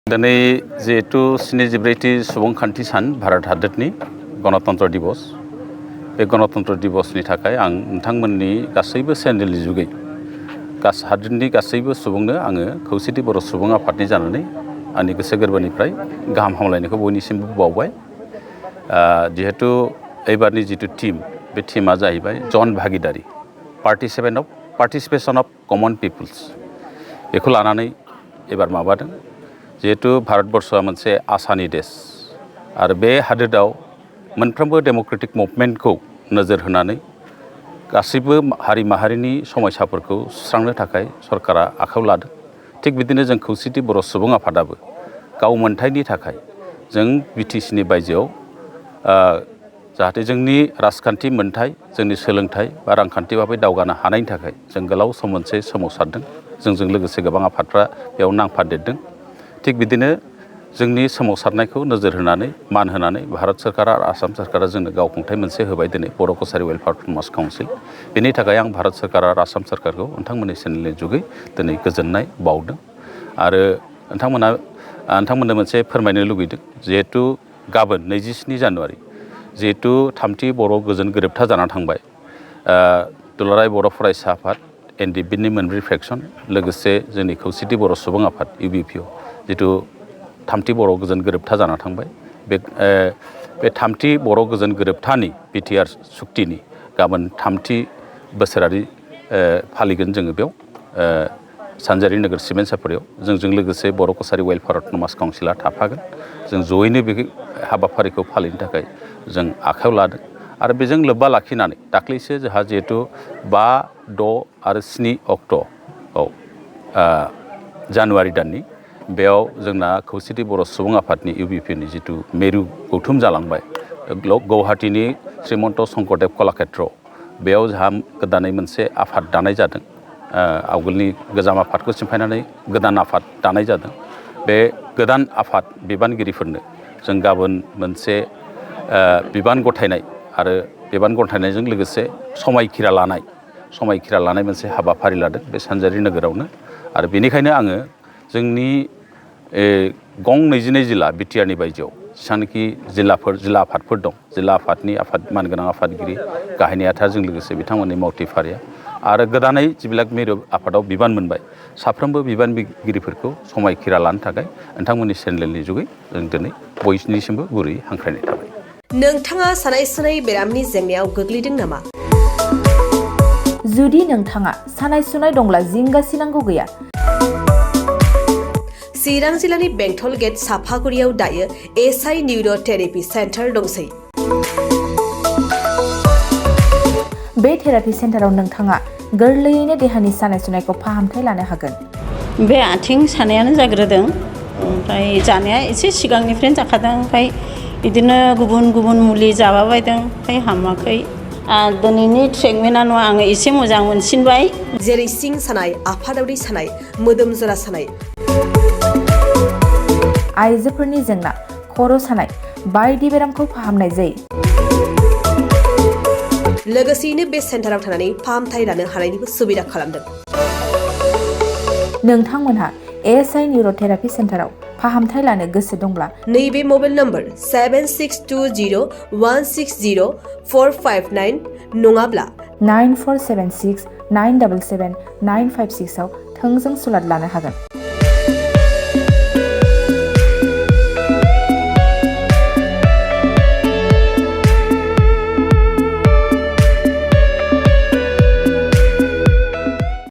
दिनै जिहेतु 74थि सुबुंखान्थि सान भारत हादरनि गणतन्त्र दिवस बे गणतन्त्र दिवसनि थाखाय आं नोंथांमोननि गासैबो चेनेलनि जुगै हादरनि गासैबो सुबुंनो आङो खौसेथि बर' सुबुं आफादनि जानानै आंनि गोसो गोरबोनिफ्राय गाहाम हामलायनायखौ बयनिसिमबो बावबाय। जिहेतु एबारनि जितु टीम बे टीमा जाहैबाय जन भागिदारि पार्टिसिपेशन अफ कमन पिपल्स बेखौ लानानै एबार माबादों। जिहेतु भारतबर्षआ मोनसे आसानि देश आरो बे हादोराव मोनफ्रोमबो डेम'क्रेटिक मुभमेन्टखौ नोजोर होनानै गासैबो हारि माहारिनि समस्याफोरखौ सुस्रांनो थाखाय सरकारा आखायाव लादों। थिग बिदिनो जों खौसेथि बर' सुबुं आफादाबो गाव मोनथायनि थाखाय जों बिटिसिनि बायजोआव जाहाथे जोंनि राजखान्थि मोनथाय जोंनि सोलोंथाइ बा रांखान्थि भाबै दावगानो हानायनि थाखाय जों गोलाव सम मोनसे सोमावसारदों। जोंजों लोगोसे गोबां आफादफ्रा बेयाव नांफादेरदों। थिग बिदिनो जोंनि सोमावसारनायखौ नोजोर होनानै मान होनानै भारत सरकारा आरो आसाम सरकारा जोंनो गावखुंथाय मोनसे होबाय दिनै बर'कछ वेलफेयार प्रम'शन काउन्सिल। बेनि थाखाय आं भारत सरकार आरो आसाम सरकारखौ नोंथांमोननि चेनेलनि जुगै दिनै गोजोननाय बावदों। आरो नोंथांमोननो मोनसे फोरमायनो लुगैदों। जिहेतु गाबोन 27 जानुवारि जिहेतु थामथि बर' गोजोन गोरोबथा जाना थांबाय। दुलाराय बर' फरायसा आफाद एनडिएफबिनि मोनब्रै फ्रेक्सन लोगोसे जोंनि खौसेथि बर' सुबुं आफाद इउबिपिअ जितु थामथि बर' गोजोन गोरोबथा जाना थांबाय। बे थामथि बर' गोजोन गोरोबथानि बिटिआर सुक्तिनि गाबोन थामथि बोसोरारि फालिगोन जोङो बेयाव सानजारि नोगोर सिमेन्ट सापरियाव जोंजों लोगोसे बर'कछ वेलफेयार प्रम'शन काउन्सिला थाफागोन। जों जयैनो बे हाबाफारिखौ फालिनो थाखाय जों आखायाव लादों। आरो बेजों लोब्बा लाखिनानै दाख्लैसो जोंहा जिहेतु 5, 6 आरो 7 अक्ट'आव जानुवारि दाननि बेयाव जोंना खौसेथि बर' सुबुं आफादनि इउबिपिनि जितु मेरु गौथुम जालांबाय गुवाहाटीनि श्रीमन्त शंकरदेव कलाक्षेत्र बेयाव जोंहा गोदानै मोनसे आफाद दानाय जादों। आवगोलनि गोजाम आफादखौ सिफायनानै गोदान आफाद दानाय जादों। बे गोदान आफाद बिबानगिरिफोरनो जों गाबोन मोनसे बिबान गथायनाय आरो बिबान गथायनायजों लोगोसे समायखिरा लानाय मोनसे हाबाफारि लादों बे सानजारि नोगोरावनो। आरो बेनिखायनो आङो जोंनि गं 22 जिल्ला बिटिआरनि बायजोआव जेसेबांनाखि जिल्ला आफादफोर दं जिल्ला आफादनि मानगोनां आफादगिरि गाहाय नेहाथारजों लोगोसे बिथांमोननि मावथि फारिया आरो गोदानै जिबिलाक मिरु आफादाव बिबान मोनबाय साफ्रोमबो बिबानगिरिफोरखौ समायखिरा लानो थाखाय नोंथांमोननि चेनेलनि जुगै जों दिनै बयनिसिमबो गुरै हांख्रायनाय थाबाय। नोंथाङा सानाय सुनाय बेरामनि जेंनायाव गोग्लैदों नामा? जुदि नोंथाङा सानाय सुनाय दंब्ला जिंगा सिनांगौ गैया। चिरां जिल्लानि बेंटल गेट साफागुरियाव दायो एसआइ निउर'थेरापि सेन्टार दंसै। बे थेरापि सेन्टाराव नोंथाङा गोरलैयैनो देहानि सानाय सुनायखौ फाहामथाय लानो हागोन। बे आथिं सानायानो जाग्रोदों, ओमफ्राय जानाया एसे सिगांनिफ्रायनो जाखादों, ओमफ्राय बिदिनो गुबुन मुलि जाबाबायदों, ओमफ्राय हामाखै। दिनैनि ट्रिटमेन्टआ आङो एसे मोजां मोनसिनबाय। जेरै सिं सानाय, आफादावरि सानाय, मोदोम जरा सानाय, आइजोफोरनि जेंना, खर' सानाय बायदि बेरामखौ फाहामनाय जायो। लोगोसेयैनो बे सेन्टाराव थानानै फाहामथाय लानो हानायनिबो सुबिदा खालामदों। नोंथांमोनहा एसआइ निउर'थेरापि सेन्टाराव फाहामथाय लानो गोसो दंब्ला नैबे मबाइल नम्बर 7620160459 नङाब्ला 9476977956 आव थोंजों सुलाद लानो हागोन।